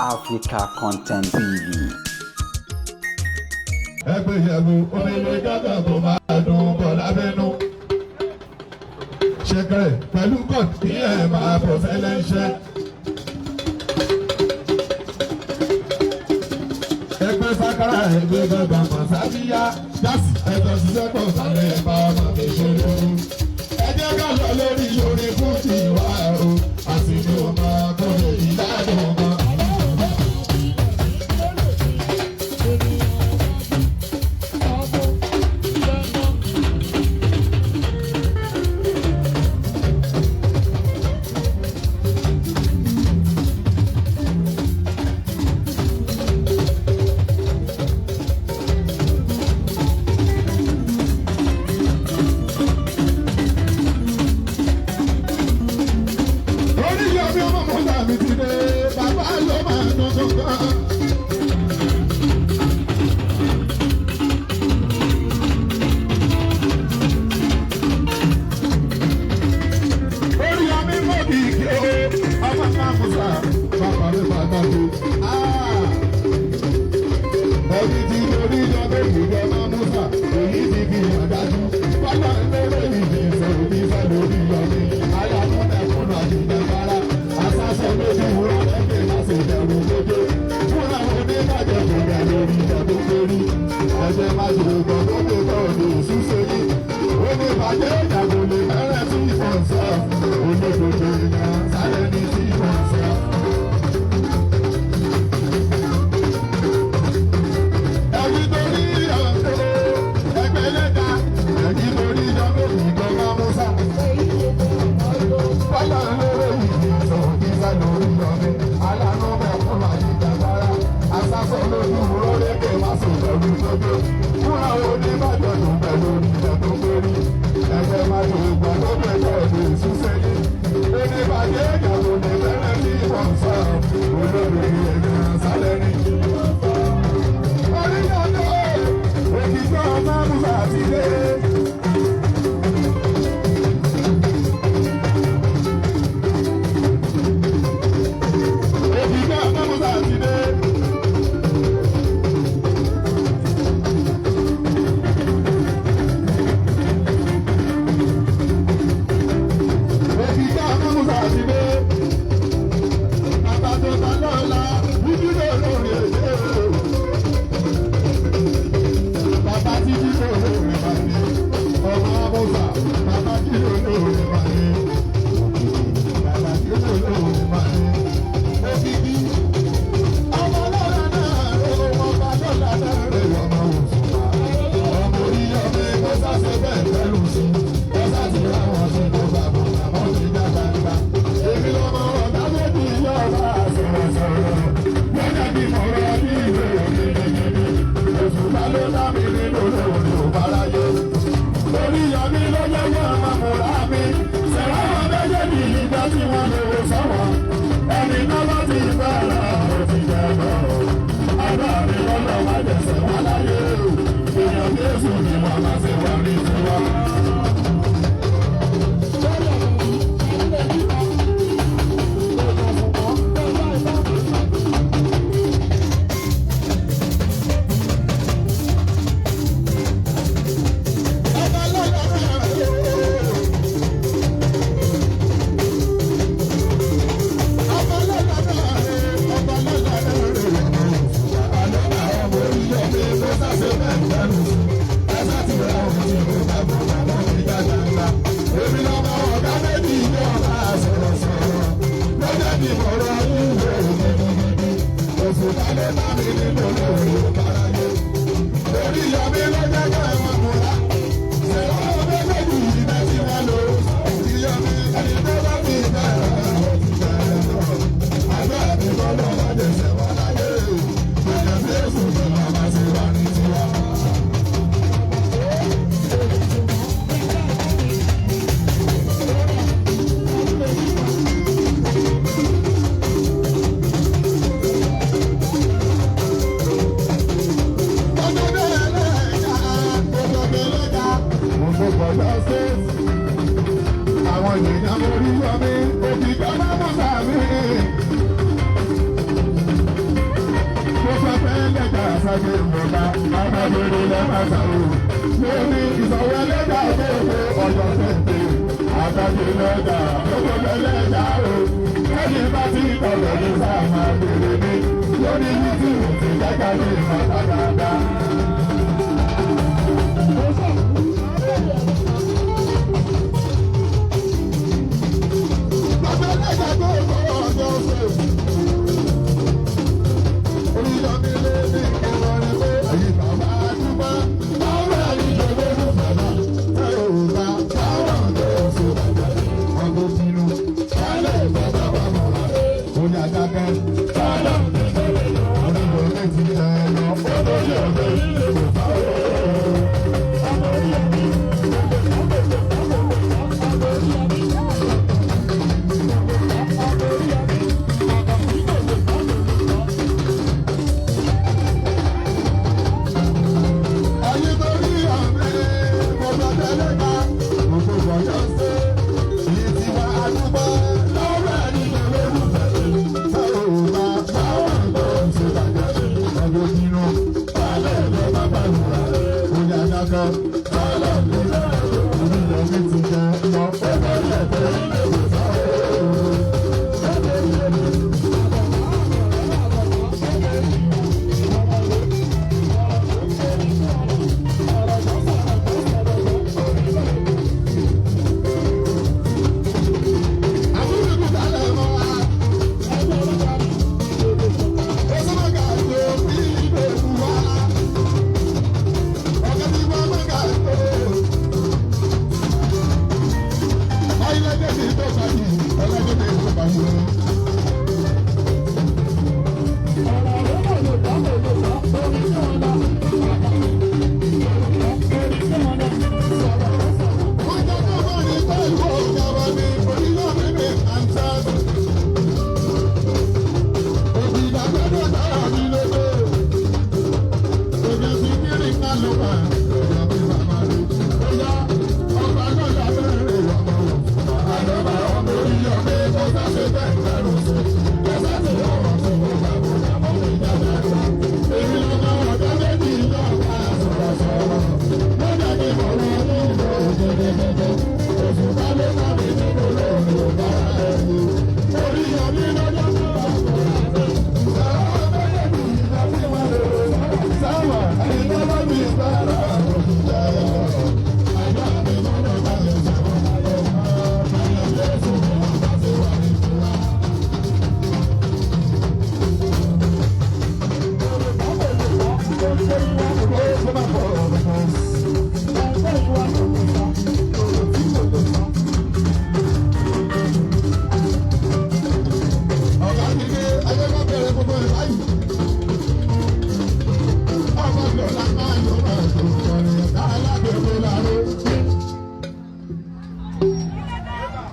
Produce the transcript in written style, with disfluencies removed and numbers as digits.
Africa Content TV. Ẹgbẹ́ ìyẹ̀wò omele gángan tó máa dùn bọ̀ lábẹ́nú. Ṣẹ̀kẹ̀rẹ̀ pẹ̀lú kọ́ọ̀tù kí ẹ máa bọ̀ fẹ́lẹ́ ń ṣẹ́. Ẹgbẹ́ sákárà, ẹgbẹ́ gángan mọ̀ sábíyá jásì ẹjọ́ ṣiṣẹ́ pọ̀ sálẹ̀ bá ọmọ mi ṣe lóru. Ẹ jẹ́ ká lọ lórí orin fújì wa o, àsìkò ọmọ tó lè yí ládùn mọ́. Orí yọmí ọmọ mọ́tà mi ti dé, bàbá ló máa dún kankan. Orí yọmí mọ́bì kí o, ọmọ máa mú sá, bàbá mi pàtàkì. Ẹbí tí orí yọmí ìjọ máa mú sá, èyí ti fi hàn dájú. Bọ́lá ń lérè ìdí ìfẹ́ òbí fẹ́ lórí yọmí. Ayọ̀kúnlẹ̀kùn àjùjẹ̀kára, àsásọ lójú wúrọ̀ lẹ́gbẹ̀ẹ́ má ṣe bẹ̀rù gbójú. Fúnra oníbàjẹ́ kò dẹ̀ lórí ìjẹ́ tó pérí. Ẹ̀jẹ̀ má ṣe gbọ́ tó lè tọ́ òde òṣùṣe yìí. Oníbàjẹ́ ìjàgbó lè fẹ́rẹ̀ sí ìfọ̀nsá. Olódodo èèyàn sálẹ̀ ní sí ìfọ̀nsá. Ẹ̀yin torí ọ̀dọ́ ẹgbẹ́ lẹ́ta, ẹ̀yin torí ìjọba ìjọba Musa. Bọ́lá lórí ìdí ìsọ̀ lórí ọ̀mí, aláàánú mẹ́kún àyíjàgbára, asásọ lójú rórékè má sùn pẹ̀lú gbogbo. Fúnra oníbàjẹ́ tó pẹ̀lú ìjẹ́ tó pérí. Ẹgbẹ́ má ṣe gbọ́ tó pẹ̀lú ẹ̀dùn ìṣúṣẹ́yìn. Oníbàjẹ́ ìjàgbó ní fẹ́rẹ́ sí ìfọ̀nsá, olórí ẹ̀gbọ́n sálẹ̀ ní. Oríyànjọ́ òkìkọ́ ọmọ Musa ti dé. Òkìkọ́ ọmọ Musa ti dé. Òkìkọ́ ọmọ Musa ti dé. Bàbá tó bá lọ́la, wíjú lórí èdè o. Bàbá títí lóore máa ní. Ọmọ Musa, bàbá tí lóore máa ní. Bàbá tí lóore máa ní. Òkìkí. Ọmọ lọ́la náà rẹ̀, ọmọ bá lọ́la náà rẹ̀, ọmọ òṣùpá. Ọmọ orí ọmọ ẹgbẹ́ sáṣẹ bẹ́ẹ̀ pẹ̀lú sí. Ẹ sáṣẹ láwọn ṣe tó bá bọ̀ àmọ́ ti dá gbangba. Èmi lọ́mọ ọ̀gá méjì yọ̀ọ̀bá sọ̀rọ̀sọ̀rọ̀. Gẹ́gẹ́ bí mo rọ bí ìwé òní gidigidi. Òṣùpá ló dá mi nínú lòdì òbáráyé. Orí yọmí ló jẹ́jẹ́ ọmọ múra mi. Sẹ̀rá wọn méjèèjì ìgbà tí wọ́n lè wò sọ́wọ́n. Ẹni náà bá ti fẹ́ràn ó ti jẹ́ lọ. Àgbà mi lọ́nà má jẹ̀sẹ̀ wá láyé o. Èèyàn bí èsù ni wọ́n máa ṣe wà ní tiwa. Ọba lọ́la náà o. Ọba lọ́la náà rè, ọba lọ́la náà rè. Àlọ́lá ọmọ oríyọ̀ mi ló sáṣẹ bẹ́ẹ̀ pẹ̀lú. Ẹ sá ti ra ohun tí mo bá bọ̀ bàbá mi gbàgbà. Èmi lọ́mọ ọ̀gá méjì yọ̀ọ̀bá sọ̀rọ̀sọ̀rọ̀. Lọ́jọ́ bí mo rọ ìwé gidigidi. Òṣùpá ló bá mi nínú lórí òbáráyé. Orí yọmí ló jẹ́ ká ẹ̀wọ̀n múra. Ṣèlú ọmọ méjèèjì ìgbà tí wọ́n lò. Orí yọmí ẹni tó bá fi bẹ̀rẹ̀ ó ti bẹ̀rẹ̀ lọ. Àgbà mi bọ́lọ̀ wá jẹ̀sẹ̀ wá láyé. Èèyàn bí èsù ni màmá ṣe wà ní tiwa. Ọjọ́ bẹ́ẹ̀ lẹ́ẹ̀ka. Agbèrè lẹ́mọ̀tà o. Lórí ìsọ̀wọ́ ẹlẹ́dà gbogbo ọjọ́ tẹ̀tẹ̀. Àtàgbè lẹ́dà gbogbo ẹlẹ́dà o. Lẹ́yìn bá ti tọ̀lọ̀ ní sáà máa gbèrè ní. Lórí YouTube ti jẹ́ka ní ìmọ̀ta dáadáa. Bàbá ẹlẹ́dà gbogbo ọjọ́ tẹ̀tẹ̀. Thank you.